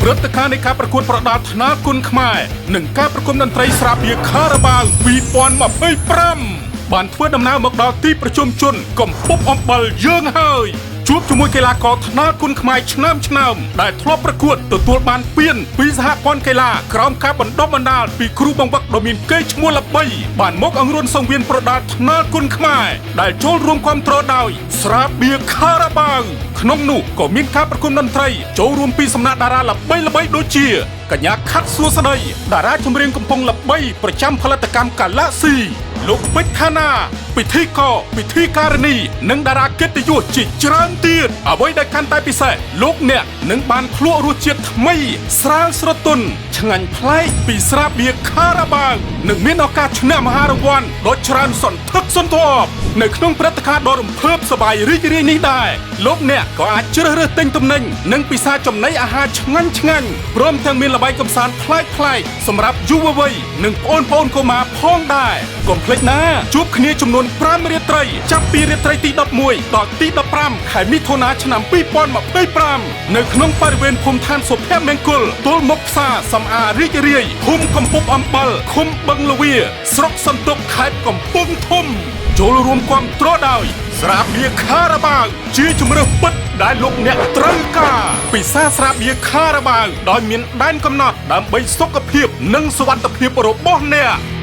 ព្រឹត្តិការណ៍នៃការប្រកួតប្រដាល់ថ្នាលគុនខ្មែរនិងការប្រគំតន្ត្រីស្រាបៀរខារ៉ាបាវ2025បានធ្វើដំណើរមកដល់ទីប្រជុំជនកំពប់អំបិលយើងហើយជួបជាមួយកីឡាករថ្នាលគុនខ្មែរឆ្នើមឆ្នើមដែលធ្លាប់ប្រកួតទទួលបានពានពីសហព័ន្ធកីឡាក្រោមការបណ្ដុះបណ្ដាលពីគ្រូបង្វឹកដ៏មានកេរ្តិ៍ឈ្មោះល្បីបានមកអង្រួនសង្វៀនប្រដាល់ថ្នាលគុនខ្មែរដែលចូលរួមគាំទ្រដោយស្រាបៀរខារ៉ាបាវក្នុងនោះក៏មានការប្រគំតន្ត្រីចូលរួមពីសំណាក់តារាល្បីៗដូចជាកញ្ញាខាត់សួស្តីតារាចម្រៀងកំពុងល្បីប្រចាំផលិតកម្មកាឡាស៊ីលោកពេជ្រឋានាពិធីករពិធីការនីនិងតារាកិត្តិយសជាច្រើនទៀតអ្វីដែលកាន់តែពិសេសលោកអ្នកនឹងបានភ្លក់រសជាតិថ្មីស្រាលស្រទន់ឆ្ងាញ់ប្លែកពីស្រាបៀរខារ៉ាបាវនិងមានឱកាសឈ្នះមហារង្វាន់ដ៏ច្រើនសន្ធឹកសន្ធាប់នៅក្នុងព្រឹត្តិការណ៍ដ៏រំភើបសប្បាយរីករាយនេះដែរលោកអ្នកក៏អាចជ្រើសរើសទិញទំនិញនិងពិសាចំណីអាហារឆ្ងាញ់ឆ្ងាញ់ព្រមទាំងមានល្បែងកម្សាន្តប្លែកៗសម្រាប់យុវវ័យនិងប្អូនប្អូនកុមារផងដែរកុំភ្លេចណាជួបគ្នាចំនួន5រាត្រីចាប់ពីរាត្រីទី11ដល់ទី15ខែមិថុនាឆ្នាំ2025នៅក្នុងបរិវេណភូមិឋានសុភមង្គលទល់មុខផ្សារសំអារីករាយភូមិកំពប់អំបិលឃុំបឹងលវាស្រុកសន្ទុកខេត្តកំពង់ធំចូលរួមគាំទ្រដោយស្រាបៀរខារ៉ាបាវជាជំរើសពិតដែលលោកអ្នកត្រូវការពិសាស្រាបៀរខារ៉ាបាវដោយមានដែនកំណត់ដើម្បីសុខភាពនិងសុវត្ថិភាពរបស់អ្នក។